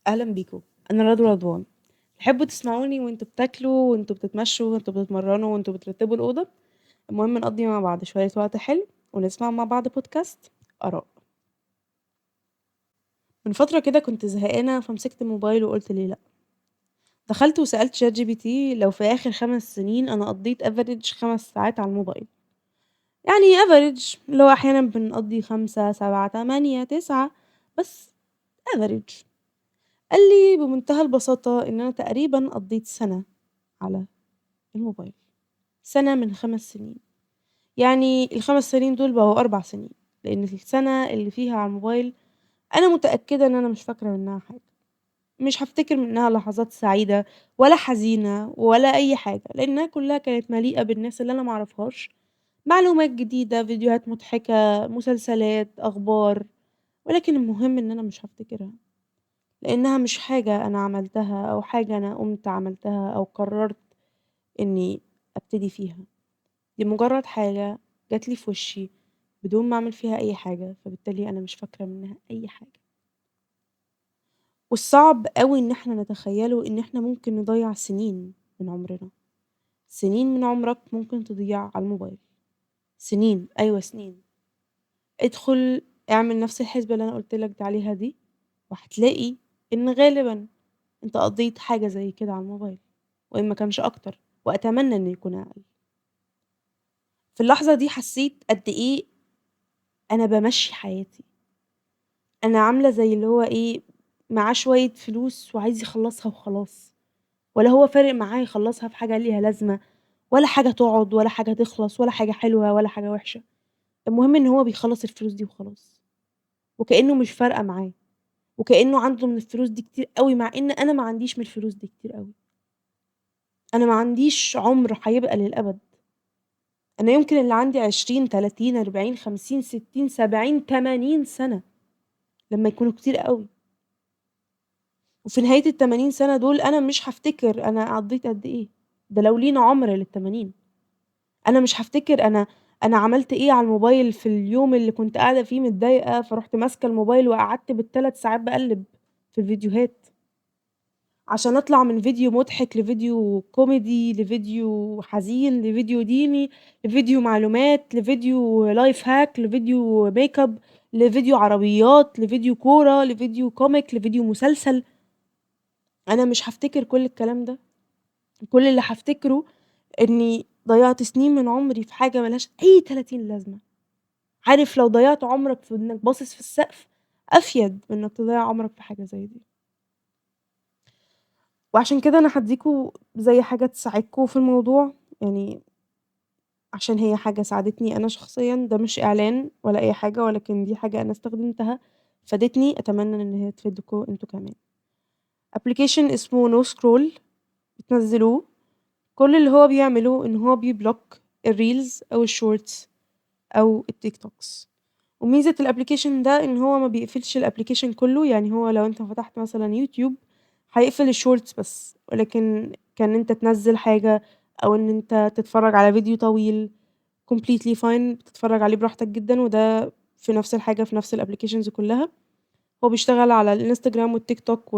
أهلًا بيكم، أنا رضوى رضوان. تحبوا تسمعوني وأنتم بتاكلوا وأنتم بتتمشوا وأنتم بتتمرنوا وأنتم بترتبوا الأوضة؟ المهم نقضي مع بعض شوية وقت حلو ونسمع مع بعض بودكاست آراء. من فترة كده كنت زهقانة فمسكت الموبايل وقلت ليه لأ. دخلت وسألت ChatGPT لو في آخر 5 سنين أنا قضيت average 5 ساعات على الموبايل، يعني average اللي هو أحيانا بنقضي 5 7 8 9 بس average. قال لي بمنتهى البساطة إن أنا تقريبا قضيت سنة على الموبايل، سنة من 5 سنين، يعني ال5 سنين دول بقوا 4 سنين، لأن السنة اللي فيها على الموبايل أنا متأكدة إن أنا مش فاكرة منها حاجة، مش هفتكر منها لحظات سعيدة ولا حزينة ولا أي حاجة، لأنها كلها كانت مليئة بالناس اللي أنا معرفهاش، معلومات جديدة، فيديوهات مضحكة، مسلسلات، أخبار، ولكن المهم إن أنا مش هفتكرها، لأنها مش حاجة أنا عملتها أو حاجة أنا قمت عملتها أو قررت إني أبتدي فيها، دي مجرد حاجة جاتلي في وشي بدون ما أعمل فيها أي حاجة، فبالتالي أنا مش فاكرة منها أي حاجة. والصعب قوي إن احنا نتخيله إن احنا ممكن نضيع سنين من عمرنا، سنين من عمرك ممكن تضيع على الموبايل، سنين، أيوة سنين. ادخل اعمل نفس الحسبة اللي أنا قلت لك عليها دي، وهتلاقي إن غالبا أنت قضيت حاجة زي كده على الموبايل، وإن ما كانش أكتر، وأتمنى إنه يكون أقل. في اللحظة دي حسيت قد إيه أنا بمشي حياتي، أنا عاملة زي اللي هو إيه، معاه شوية فلوس وعايز يخلصها وخلاص، ولا هو فارق معاه يخلصها في حاجة ليها لازمة، ولا حاجة تقعد، ولا حاجة تخلص، ولا حاجة حلوة، ولا حاجة وحشة. المهم إن هو بيخلص الفلوس دي وخلاص، وكأنه مش فارقة معاه، وكأنه عنده من الفلوس دي كتير قوي، مع إن أنا ما عنديش من الفلوس دي كتير قوي. أنا ما عنديش عمر هيبقى للأبد، أنا يمكن اللي عندي 20 30 40 50 60 70 80 سنة لما يكونوا كتير قوي، وفي نهاية التمانين سنة دول أنا مش هفتكر أنا عديت قد إيه، ده لو لينا عمر للتمانين. أنا مش هفتكر أنا عملت إيه على الموبايل في اليوم اللي كنت قاعدة فيه متضايقة، فروحت ماسكة الموبايل وقعدت بالتلات ساعات بقلب في الفيديوهات عشان أطلع من فيديو مضحك لفيديو كوميدي لفيديو حزين لفيديو ديني لفيديو معلومات لفيديو life hack لفيديو make up لفيديو عربيات لفيديو كورة لفيديو comic لفيديو مسلسل. أنا مش هفتكر كل الكلام ده، كل اللي هفتكره إني ضيعت سنين من عمري في حاجة ملهاش أي 30 لازمة. عارف لو ضيعت عمرك في إنك باصص في السقف أفيد من إنك تضيع عمرك في حاجة زي دي. وعشان كده أنا هديكوا زي حاجة تساعدكوا في الموضوع، عشان هي حاجة ساعدتني أنا شخصياً، ده مش إعلان ولا أي حاجة، ولكن دي حاجة أنا استخدمتها فادتني، أتمنى إن هي تفيدكوا أنتوا كمان. application اسمه No Scroll، بتنزلوه، كل اللي هو بيعمله إن هو بي block ال reels أو ال shorts أو ال TikToks. وميزة ال application ده إن هو ما بيقفلش ال application كله، يعني هو لو أنت فتحت مثلاً يوتيوب هيقفل ال shorts بس، ولكن كان أنت تنزل حاجة أو إن أنت تتفرج على فيديو طويل completely fine، بتتفرج عليه براحتك جداً، وده في نفس الحاجة في نفس ال applications كلها. هو بيشتغل على الانستجرام والتيك توك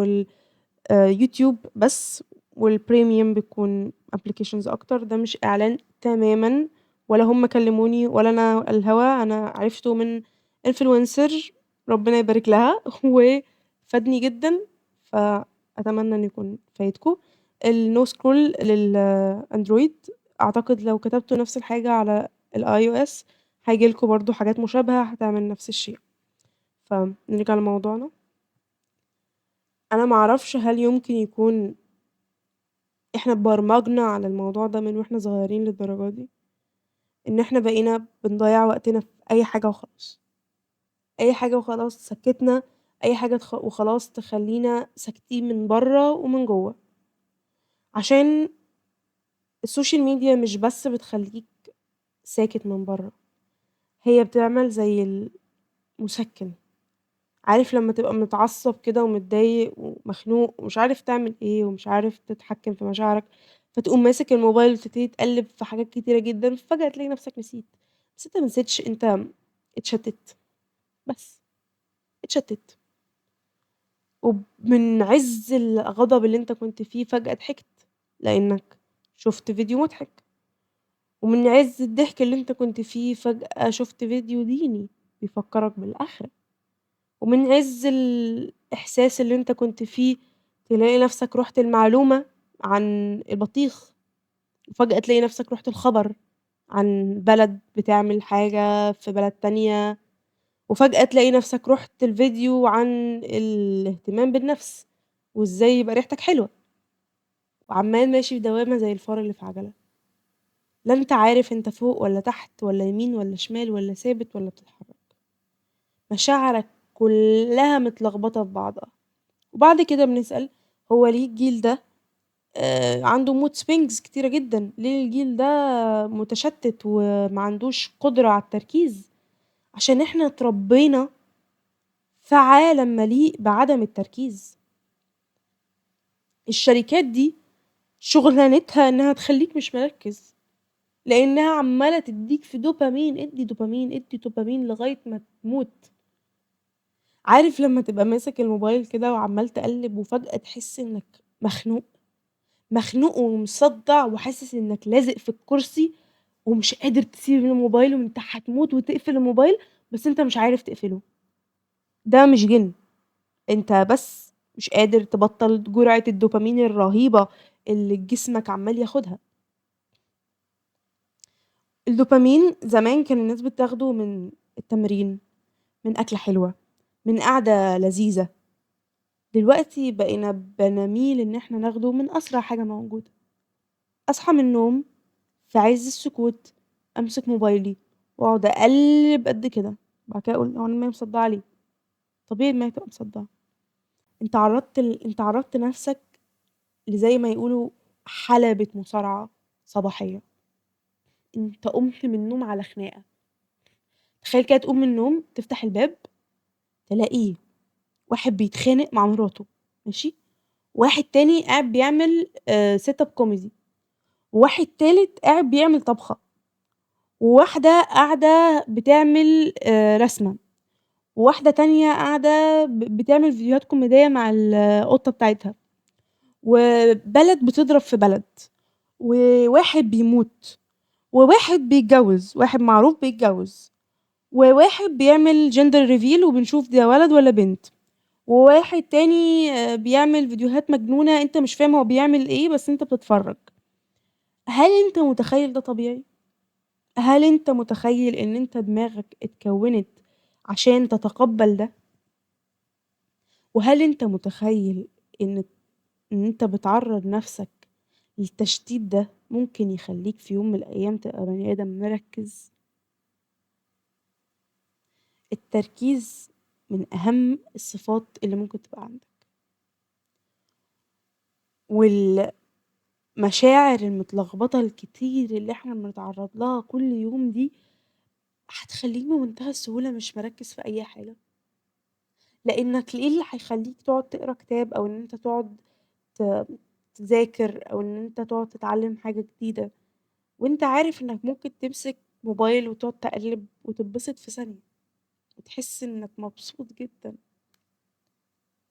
يوتيوب بس، وال premium بيكون applications أكتر. ده مش إعلان تماماً، ولا هم كلموني ولا أنا الهوا، أنا عرفته من influencer ربنا يبارك لها وفادني جداً، فأتمنى إن يكون فايدكم. ال No Scroll للأندرويد، أعتقد لو كتبتوا نفس الحاجة على ال iOS هيجي لكم برضو حاجات مشابهة هتعمل نفس الشيء. فنرجع لموضوعنا. أنا معرفش هل يمكن يكون إحنا برمجنا على الموضوع ده من وإحنا صغيرين للدرجة دي، إن إحنا بقينا بنضيع وقتنا في أي حاجة وخلاص، أي حاجة وخلاص تسكتنا، أي حاجة وخلاص تخلينا ساكتين من برا ومن جوه. عشان ال social media مش بس بتخليك ساكت من برا، هي بتعمل زي المسكن. عارف لما تبقى متعصب كده ومتضايق ومخنوق ومش عارف تعمل ايه ومش عارف تتحكم في مشاعرك، فتقوم ماسك الموبايل وتبتدي تقلب في حاجات كتيرة جدا، فجأة تلاقي نفسك نسيت. بس انت ما نسيتش، انت اتشتت، بس اتشتت. ومن عز الغضب اللي أنت كنت فيه فجأة ضحكت لإنك شُفت فيديو مضحك، ومن عز الضحك اللي أنت كنت فيه فجأة شُفت فيديو ديني بيفكّرك بالآخرة، ومن عز الإحساس اللي أنت كنت فيه تلاقي نفسك رُحت لمعلومة عن البطيخ، وفجأة تلاقي نفسك رُحت لخبر عن بلد بتعمل حاجة في بلد تانية، وفجأة تلاقي نفسك رُحت لفيديو عن الاهتمام بالنفس، وإزاي يبقى ريحتك حلوة. وعمّال ماشي في دوامة زي الفار اللي في عجلة. لا أنت عارف أنت فوق والّا تحت والّا يمين والّا شمال والّا ثابت والّا بتتحرك. مشاعرك كلها متلخبطة في بعضها. وبعد كده بنسأل هو ليه الجيل ده عنده mood swings كتيرة جدًا؟ ليه الجيل ده متشتت وما عندوش قدرة على التركيز؟ عشان إحنا اتربينا في عالم مليء بعدم التركيز. الشركات دي شغلانتها إنها تخليك مش مركز، لإنها عمالة تديك في دوبامين، ادي دوبامين، ادي دوبامين لغاية ما تموت. عارف لما تبقى ماسك الموبايل كده وعمال تقلب وفجأة تحس إنك مخنوق، مخنوق ومصدع وحاسس إنك لازق في الكرسي ومش قادر تسيب الموبايل وأنت هتموت وتقفل الموبايل بس أنت مش عارف تقفله. ده مش جن، أنت بس مش قادر تبطل جرعة الدوبامين الرهيبة اللي جسمك عمال ياخدها. الدوبامين زمان كان الناس بتاخده من التمرين، من أكلة حلوة، من قعدة لذيذة. دلوقتي بقينا بنميل إن إحنا ناخده من أسرع حاجة موجودة. أصحى من النوم في عز السكوت، أمسك موبايلي وأقعد أقلب قد كده، بعد كده أقول هو أنا دماغي مصدعة ليه؟ طبيعي دماغي تبقى مصدعة. أنت عرضت نفسك لزي ما يقولوا حلبة مصارعة صباحية. أنت قمت من النوم على خناقة. تخيل كده تقوم من النوم تفتح الباب تلاقي واحد بيتخانق مع مراته، ماشي، واحد تاني قاعد بيعمل set up comedy، وواحد تالت قاعد بيعمل طبخة، وواحدة قاعدة بتعمل رسمة، وواحدة تانية قاعدة بتعمل فيديوهات كوميدية مع القطة بتاعتها، وبلد بتضرب في بلد، وواحد بيموت، وواحد بيتجوز، واحد معروف بيتجوز، وواحد بيعمل gender reveal وبنشوف ده ولد ولا بنت، وواحد تاني بيعمل فيديوهات مجنونة انت مش فاهم هو بيعمل ايه بس انت بتتفرج. هل انت متخيل ده طبيعي؟ هل انت متخيل ان انت دماغك اتكونت عشان تتقبل ده؟ وهل انت متخيل ان انت بتعرض نفسك للتشتيت ده ممكن يخليك في يوم من الايام تبقى بني ادم مركز؟ التركيز من اهم الصفات اللي ممكن تبقى عندك، والمشاعر المتلخبطة الكتير اللي احنا بنتعرض لها كل يوم دي هتخليك بمنتهى السهولة مش مركز في أي حاجة. لأنك إيه اللي هيخليك تقعد تقرأ كتاب أو إن أنت تقعد تذاكر أو إن أنت تقعد تتعلم حاجة جديدة وأنت عارف إنك ممكن تمسك موبايل وتقعد تقلب وتتبسط في ثانية وتحس إنك مبسوط جدا،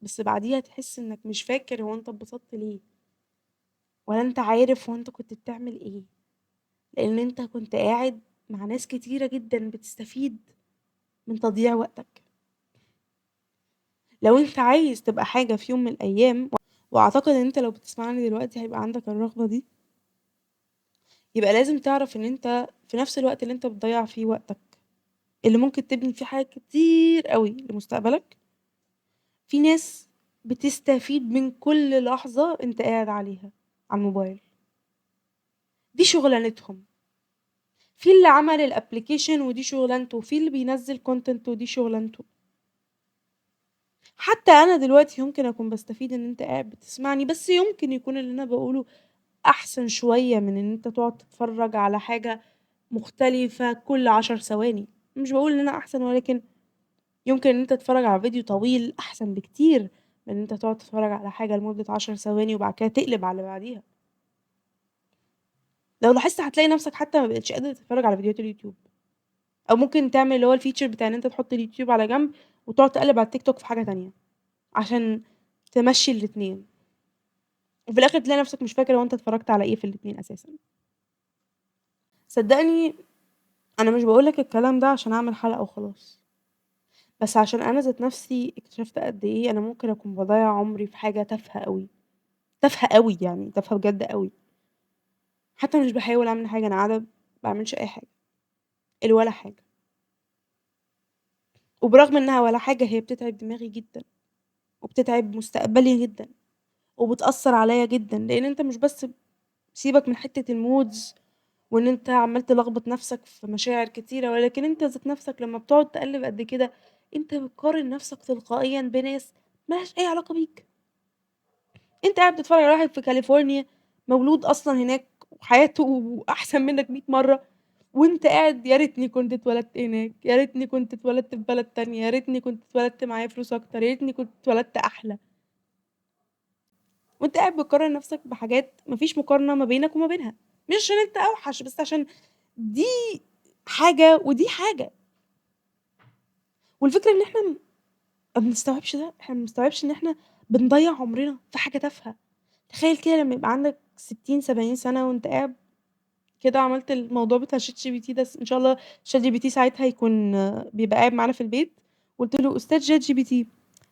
بس بعديها تحس إنك مش فاكر هو أنت اتبسطت ليه، ولا أنت عارف هو أنت كنت بتعمل إيه، لأن أنت كنت قاعد مع ناس كتيرة جدا بتستفيد من تضييع وقتك. لو أنت عايز تبقى حاجة في يوم من الأيام، وأعتقد إن أنت لو بتسمعني دلوقتي هيبقى عندك الرغبة دي، يبقى لازم تعرف إن أنت في نفس الوقت اللي أنت بتضيع فيه وقتك اللي ممكن تبني فيه حاجات كتير قوي لمستقبلك، في ناس بتستفيد من كل لحظة أنت قاعد عليها على الموبايل. دي شغلانتهم. في اللي عمل ال application ودي شغلانته، وفي اللي بينزل content ودي شغلانته. حتى أنا دلوقتي يمكن أكون بستفيد إن أنت قاعد بتسمعني، بس يمكن يكون اللي أنا بقوله أحسن شوية من إن أنت تقعد تتفرج على حاجة مختلفة كل 10 ثواني. مش بقول إن أنا أحسن، ولكن يمكن إن أنت تتفرج على فيديو طويل أحسن بكتير من إن أنت تقعد تتفرج على حاجة لمدة 10 ثواني وبعد كده تقلب على اللي بعديها. لو لاحظت هتلاقي نفسك حتى ما بقتش قادر تتفرج على فيديوهات اليوتيوب، أو ممكن تعمل اللي هو ال feature بتاع إن أنت تحط اليوتيوب على جنب وتقعد تقلب على التيك توك في حاجة تانية، عشان تمشّي الاتنين. وفي الآخر تلاقي نفسك مش فاكر هو أنت اتفرّجت على إيه في الاتنين أساسًا. صدّقني أنا مش باقول لك الكلام ده عشان أعمل حلقة وخلاص، بس عشان أنا ذات نفسي اكتشفت قد إيه أنا ممكن أكون باضيّع عمري في حاجة تافهة أوي، تافهة أوي يعني، تافهة بجد أوي. حتى مش باحاول أعمل حاجة، أنا قاعدة ما باعملش أي حاجة، الولا حاجة. وبرغم إنها ولا حاجة هي بتتعب دماغي جدًا، وبتتعب مستقبلي جدًا، وبتأثّر عليَّ جدًا، لإن أنت مش بس سيبك من حتة الmoods وإن أنت عمّال تلخبط نفسك في مشاعر كتيرة، ولكن أنت ذات نفسك لمّا بتقعد تقلِّب قد كده، أنت بتقارن نفسك تلقائيًا بناس ما لهاش أي علاقة بيك. أنت قاعد بتتفرّج على واحد في كاليفورنيا مولود أصلًا هناك وحياته أحسن منك 100 مرّة، وأنت قاعد يا ريتني كنت اتولدت هناك، يا ريتني كنت اتولدت في بلد تانية، يا ريتني كنت اتولدت معايا فلوس أكتر، يا ريتني كنت اتولدت أحلى. وأنت قاعد بتقارن نفسك بحاجات ما فيش مقارنة ما بينك وما بينها، مش عشان أنت أوحش، بس عشان دي حاجة ودي حاجة. والفكرة إن إحنا ما بنستوعبش ده، إحنا ما بنستوعبش إن إحنا بنضيّع عمرنا في حاجة تافهة. تخيل كده لمّا يبقى عندك 60، 70 سنة وأنت قاعد كده عملت الموضوع بتاع ChatGPT ده، إن شاء الله ChatGPT ساعتها يكون بيبقى قاعد معانا في البيت، وقُلت له أستاذ ChatGPT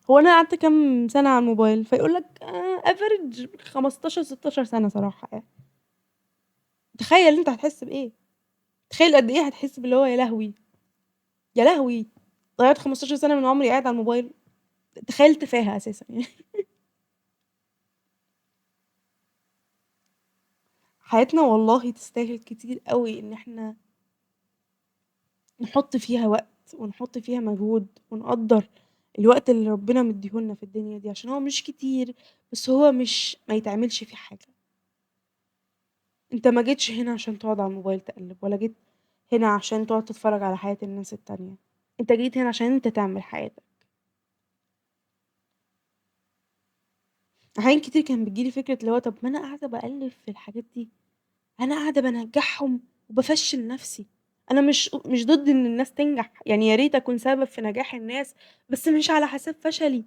هو أنا قعدت كام سنة على الموبايل؟ فيقول لك average 15، 16 سنة صراحة يعني. تخيل أنت هتحس بإيه؟ تخيل قد إيه هتحس باللي هو يا لهوي، يا لهوي ضيّعت 15 سنة من عمري قاعد على الموبايل. تخيل تفاهة أساسًا يعني. حياتنا والله تستاهل كتير أوي إن إحنا نحط فيها وقت ونحط فيها مجهود ونقدّر الوقت اللي ربنا مديهولنا في الدنيا دي، عشان هو مش كتير، بس هو مش ما يتعملش فيه حاجة. أنت ما جيتش هنا عشان تقعد على الموبايل تقلب، ولا جيت هنا عشان تقعد تتفرج على حياة الناس التانية، أنت جيت هنا عشان أنت تعمل حياتك. أحيان كتير كان بتجيلي فكرة اللي هو طب ما أنا قاعدة باقلب في الحاجات دي، أنا قاعدة بانجحهم وبافشل نفسي. أنا مش ضد إن الناس تنجح، يعني يا ريت أكون سبب في نجاح الناس، بس مش على حساب فشلي،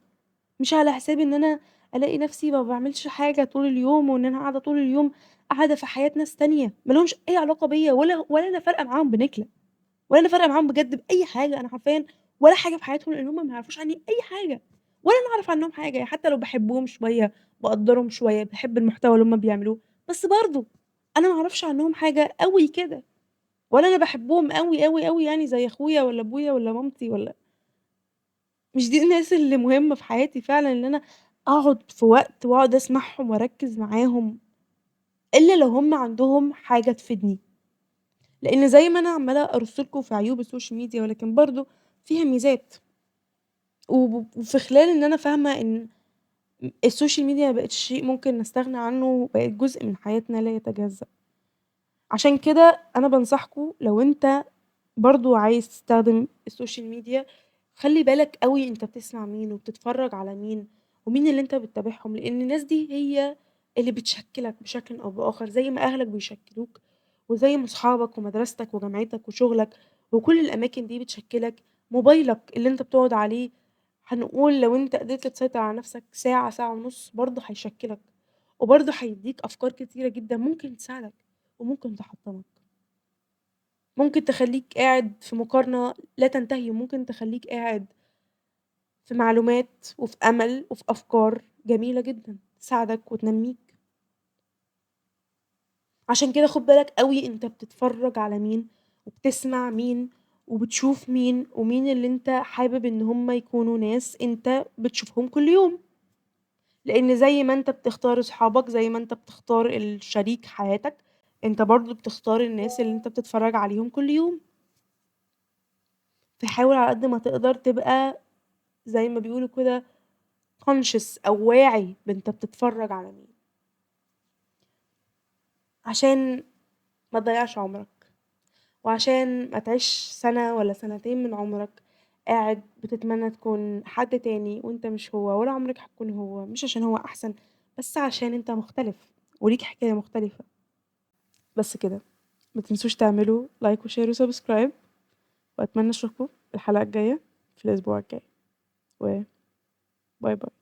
مش على حساب إن أنا ألاقي نفسي ما باعملش حاجة طول اليوم، وإن أنا قاعدة طول اليوم قاعدة في حياة ناس تانية ما لهمش أي علاقة بيّا، ولا أنا فارقة معاهم بنكلة، ولا أنا فارقة معاهم بجد بأي حاجة. أنا حرفيًا ولا حاجة في حياتهم، لأن هم ما يعرفوش عني أي حاجة، ولا أنا أعرف عنهم حاجة. يعني حتى لو باحبهم شوية، باقدّرهم شوية، باحب المحتوى اللي هم بيعملوه، بس برضه أنا ما أعرفش عنهم حاجة أوي كده، ولا أنا باحبهم أوي، أوي، أوي يعني زي أخويا ولا أبويا ولا مامتي، ولا مش دي الناس اللي مهمة في حياتي فعلًا إن أنا أقعد في وقت وأقعد أسمعهم وأركز معاهم، إلا لو هم عندهم حاجة تفيدني. لإن زي ما أنا عمالة أرص لكم في عيوب السوشيال ميديا، ولكن برضه فيها ميزات. وفي خلال إن أنا فاهمة إن السوشيال ميديا ما بقتش شيء ممكن نستغنى عنه، بقت جزء من حياتنا لا يتجزأ. عشان كده أنا بنصحكم لو أنت برضه عايز تستخدم السوشيال ميديا، خلي بالك قوي أنت بتسمع مين وبتتفرج على مين ومين اللي أنت بتتابعهم، لأن الناس دي هي اللي بتشكلك بشكل أو بآخر، زي ما أهلك بيشكلوك وزي ما أصحابك ومدرستك وجامعتك وشغلك وكل الأماكن دي بتشكلك. موبايلك اللي أنت بتقعد عليه، هنقول لو أنت قدرت تسيطر على نفسك ساعة، ساعة ونص، برضه هيشكلك وبرضه هيديك أفكار كتيرة جدا ممكن تساعدك وممكن تحطمك، ممكن تخليك قاعد في مقارنة لا تنتهي، وممكن تخليك قاعد في معلومات وفي أمل وفي أفكار جميلة جدا تساعدك وتنميك. عشان كده خد بالك قوي انت بتتفرج على مين وبتسمع مين وبتشوف مين، ومين اللي انت حابب ان هم يكونوا ناس انت بتشوفهم كل يوم. لان زي ما انت بتختار اصحابك، زي ما انت بتختار الشريك حياتك، انت برضو بتختار الناس اللي انت بتتفرج عليهم كل يوم. فحاول على قد ما تقدر تبقى زي ما بيقولوا كده conscious او واعي بانت بتتفرج على مين، عشان ما تضيعش عمرك، وعشان ما تعيش سنة ولا سنتين من عمرك قاعد بتتمنى تكون حد تاني وانت مش هو، ولا عمرك هتكون هو، مش عشان هو احسن، بس عشان انت مختلف وليك حكاية مختلفة. بس كده، ما تنسوش تعملوا like و share و subscribe، واتمنى اشوفكم الحلقة الجاية في الاسبوع الجاي. و bye bye.